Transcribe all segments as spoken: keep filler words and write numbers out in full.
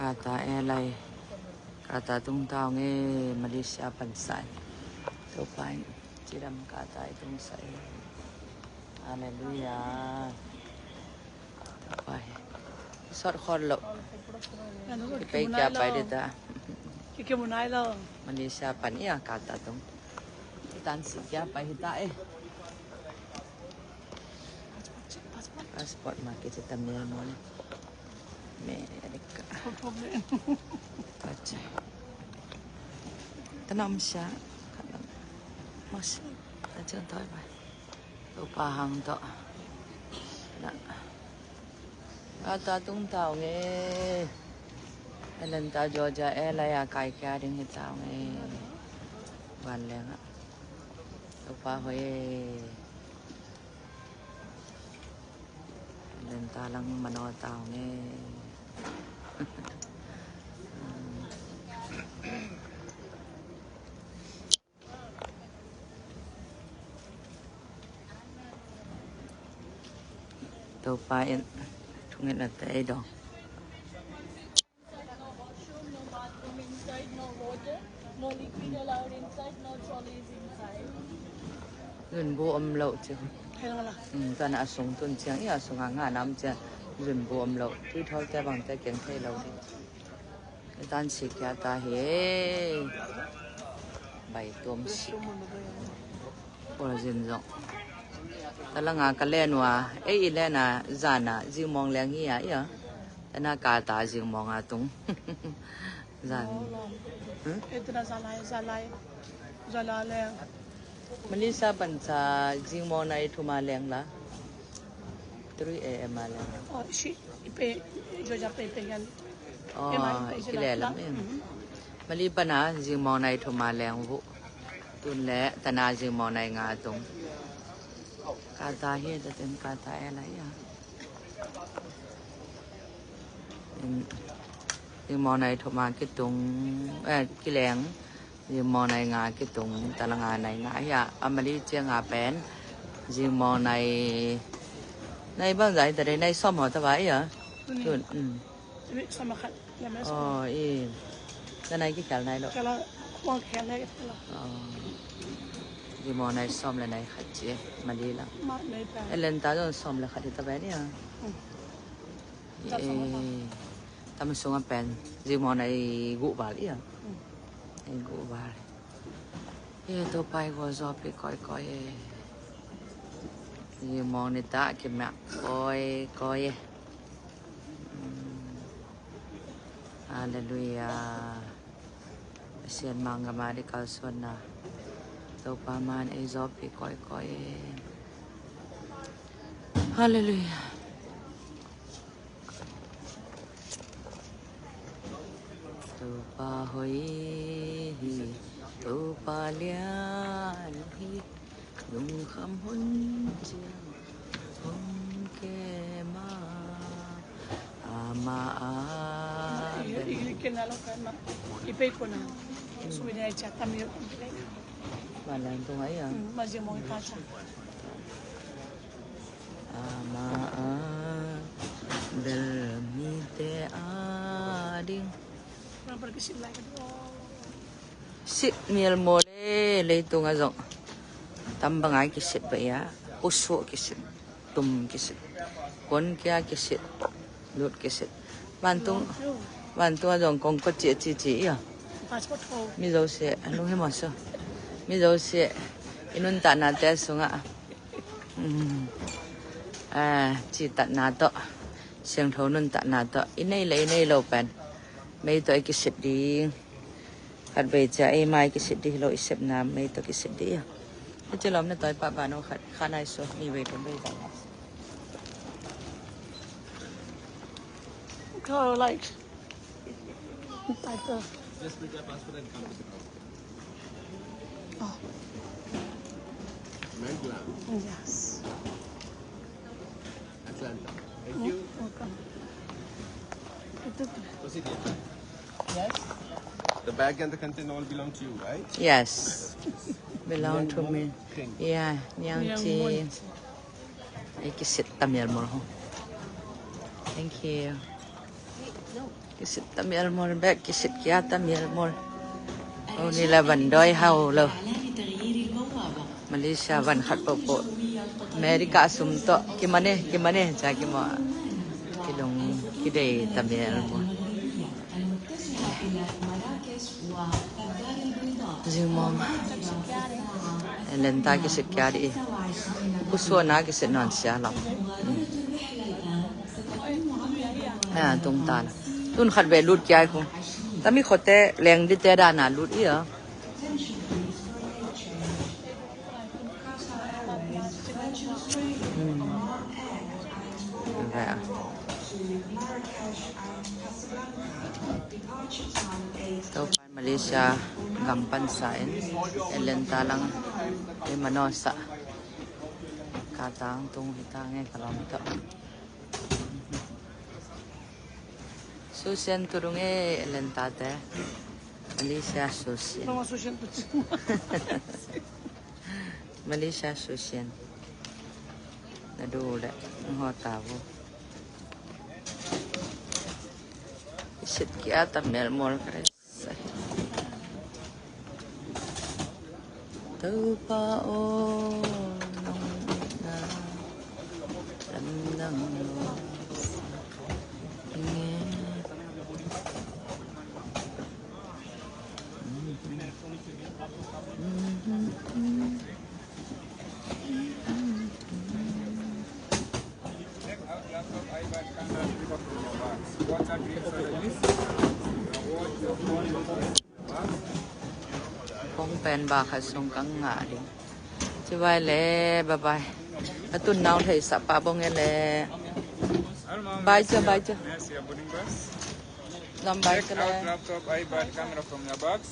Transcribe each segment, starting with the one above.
Qatar Airline, Qatar tung ta ung e, Malaysia pan sa in. Topa in cidam Qatar i tung sa e. Halleluiah. Topa hi. Sawt khol lo. Kipei kia pai dita. Malaysia pan ia Qatar tung. Tan si kia pai hita e. Passport ma kici ta mel mol. America. Pace. Tanam sia. Mas. Acian toi bai. Topa hang to. Na. Qatar tung ta ung e. Atlanta Georgia Airline a kai kia ding hi ta ung e. Vanleng a. Topa hoi e. Atlanta lang manaw ta ung e. Topa in thungetnate ei dong. No washroom, no bathroom inside, no water, no liquid allowed inside, no trolleys inside. Zunbu om lo ci. Hei lang la. Um, tuana a sung tun ciang, ia a sung a nga nam ciang zunbu om lo. Tui thol te bang te keng thei lo di. Tan si kia ta hi. Bai tuam si. Pawl zin zong. Talanga ka len ua, ei i len a zana zingmong leng hi a ia. Tana ka ta zingmong a tung. Zan. Hmm? Ei tana zalai, zalai. Zala leng. Malaysia pansa zingmong nai thuma leng la. Three A M a leng. Oh, si, ipe, Georgia pe, pe yan. Oh, i kile lam em. Mali pana zingmong nai thuma leng vu. Tun le tana zingmong nai nga tung. Kata hi, taten kata e la ia. Zingmong nai thuma kitung, eh, kileng. Zingmong nai nga kitung, talanga nai nga hi a, a Mali cianga pen zingmong nai, nai bang zai ta dei, nai sawm haw ta ba ia. Tun, um. Tuni sawm a khat, lam e sawm. Oh, i. Na nai kikhel nai lo. Kala kuang khel nai kala. Oh. Zingmong nai sawm le nai khat ci e, Mali lang. Ma nai pa. Atlanta zong sawm le khat hi ta ba ia. Um. Tam sung a pen zingmong nai guh val ia. Nai guh val. Ia Topa i guh zaw pi koi koi e. Zingmong ni ta kimak koi koi e. Halleluiah. Pasian manggam a di kalsuanna Topa man ei zawpi koikoi. Halleluiah. Topa hoih hi, Topa lian hi. Lungkham hun ciang hong kem a, amah a bel. Amah a bel mite a ding. Sit mial maw le, leitung a zong tam banga kisit beh ia, usuh kisit, tum kisit, kon kia kisit, lut kisit. Vantung, vantung a zong kong kawt ci a ci ci ia. Mi zosia a lunghi mawh so. Mi zosia i nuntaknate sungah, um, a, citakna tawh, siangtho nuntakna tawh i nei le i nei lo pen mei tawh i kisit ding. Khatvei cia eima i kisit dih hi lo, i sepna mei tawh kisit dih ia. I ci lawm na tawi pah ban aw khat, kha nai suak ni vei thum vei zang. Kau like. Just bring your passport and come to the counter. Oh. Yes. Atlanta. Thank you. Welcome. Proceed, dear. Yes. The bag and the content all belong to you, right? Yes. Belong to me. Yeah, niang ci. Ai kisit ta mial maw ho. Thank you. Kisit ta mial mol bek, kisit kia ta mial mol. O ni la van doi hau lo. Malaysia van khat popo. America sum to. Kimane, kimane, ja kimo. Kidong, kidei ta mial mol. Zingmong. Ellen ta kisit kia di. Kusuana kisit non sia lam. Hmm. Ah, tung ta la. Tun khat ve lut kia i khu. Tami khote leng di te dana lut i a. Hmm. Ve a. Topa Malaysia gam pansa in Ellen ta lang i manosa. Ka tang tung hi ta nge ka lawm to. Susian tu dung e Ellen ta te. Malaysia susian. Malaysia susian. Na du le. Ngo ta bu. Sit kia ta mial mol kare. Topa aw, nong itna lamdang lo. Kong pen ba khat sung kang ngah ding. Ci bye le, bye bye. A tun nau thei sa pa bong e le. Bye cia, bye cia. Lam bye cia le. Take out laptop, iPad, camera from your bags.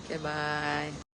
Okay, bye.